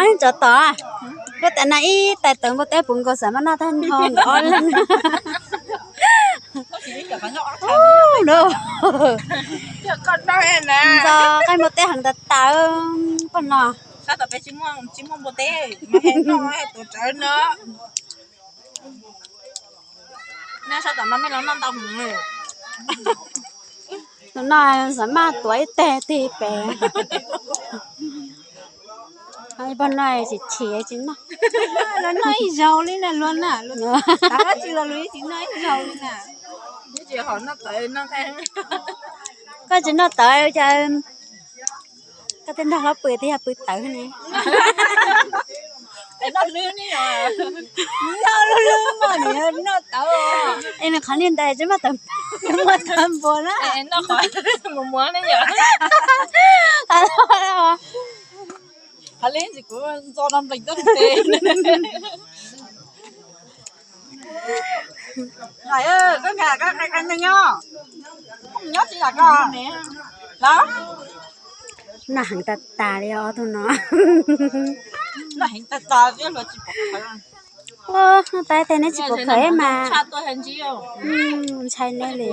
Ab, tsov tom, koj tas no ib tais tawv npua teb puv nkaus xav mas noj tag nrho ntawm ob leeg. Ntxov qaib npua teb heev tas tas poj no. Tus no xav maj tuav ib teg tig pem. Poj no tsis chim tsis noj. Luag noj ib zaug li na, luag na, luag tsis los luag tsis noj ib zaug li na. Koj tsis noj tawv cas koj tej nrog hlob pw twb yog pw tawv ne. Noj lub lub mas nws noj tawv. Es nws qhov niag ntais tsis muaj tawv, muaj tawv npua na. Mus muab ne yom. Qhov li kuv ntxo no nplees tuaj tes. Koj nyob, koj nyob tsis yam koj los. Noj heev tas tas li ob tug no. Noj heev tas tas thiab luag tsis pom khawv. Ua, noj tas tas neb tsis pom khawv mas. Ntshai neb li.